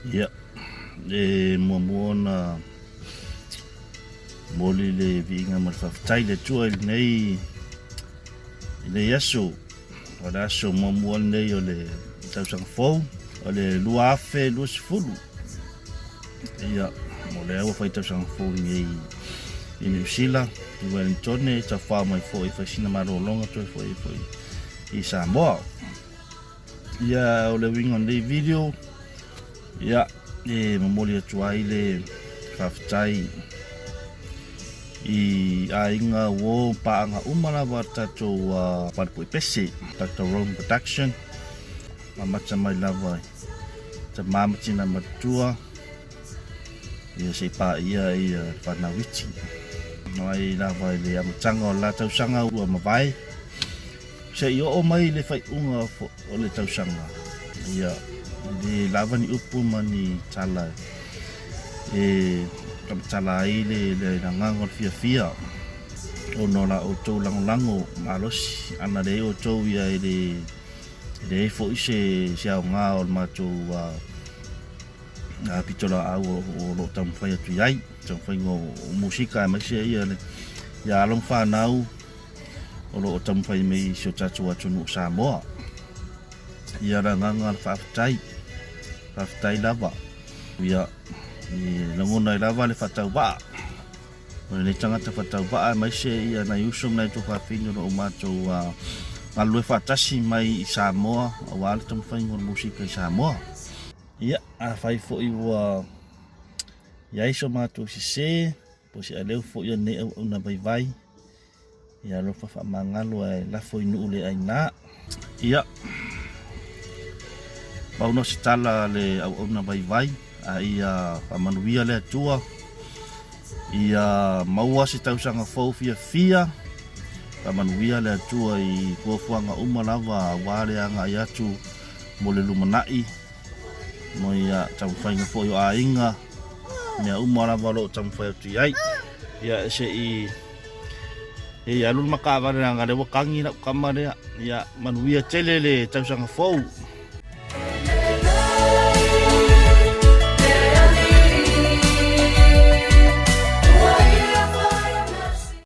Ia, e muamua ona momoli le viiga ma le faafetai i le Atua i lenei i lenei aso. O le aso muamua lenei o le tausaga fou o le 2020. Ia, o lea ua fai tausaga fou nei i Niu Sila, i Wellington, e tafao mai foi e fai sina malologa toe foi foi i Samoa. Ia, o le uiga o lenei video, ia, e momoli atu ai le faafetai i aiga uo paaga uma lava a le tatou uh, falepuipese, tatou Rome Production, amata mai lava i tama ma tina matua, ia se i paia ia le whanau iti. Mai lava i le amataga o le la tausaga ua mavae, Se i oo mai le faaiuga o le tausaga, ia, e le lava ni upu ma ni tala e tamatala ai le agaga o le fiafia ona o la outou lagolago malosi. Ana leai outou ia e le leai foi se se aoga o le matou pitolaau o lo o taumafai atu i ai, taumafaiga o musika aemaise ia le ia alo ma fanau o lo o taumafai mai i si o tatou atunuu o Samoa. Ia le agaga o le faafetai, faafetai lava. Ia, e lagona ai lava le faatauvaa. O lenei tagata faatauvaa aemaise ia nai uso ma nai tuafafine o lo o matou uh, galulue faatasi mai i Samoa aua le taumafaiga o le musika i Samoa. Ia, afai foi ua i ai so matou sese, po o se aleu foi o lenei auauna vaivai, Ia alofa faamagalo ae lafo i nuu le aina. Ia, pau no se tala le auauna vaivai, a ia faamanuia le Atua, ia maua se tausaga fou fiafia, faamanuia le Atua i fuafuaga uma lava aua le agai atu mo le lumanai, mo ia taumafaiga foi o aiga, mea uma lava o lo o taumafai atu i ai. Ia, se i E alu le makaavale leaga lea ua kagi lau kama lea. Ia manuia tele le tausaga fou.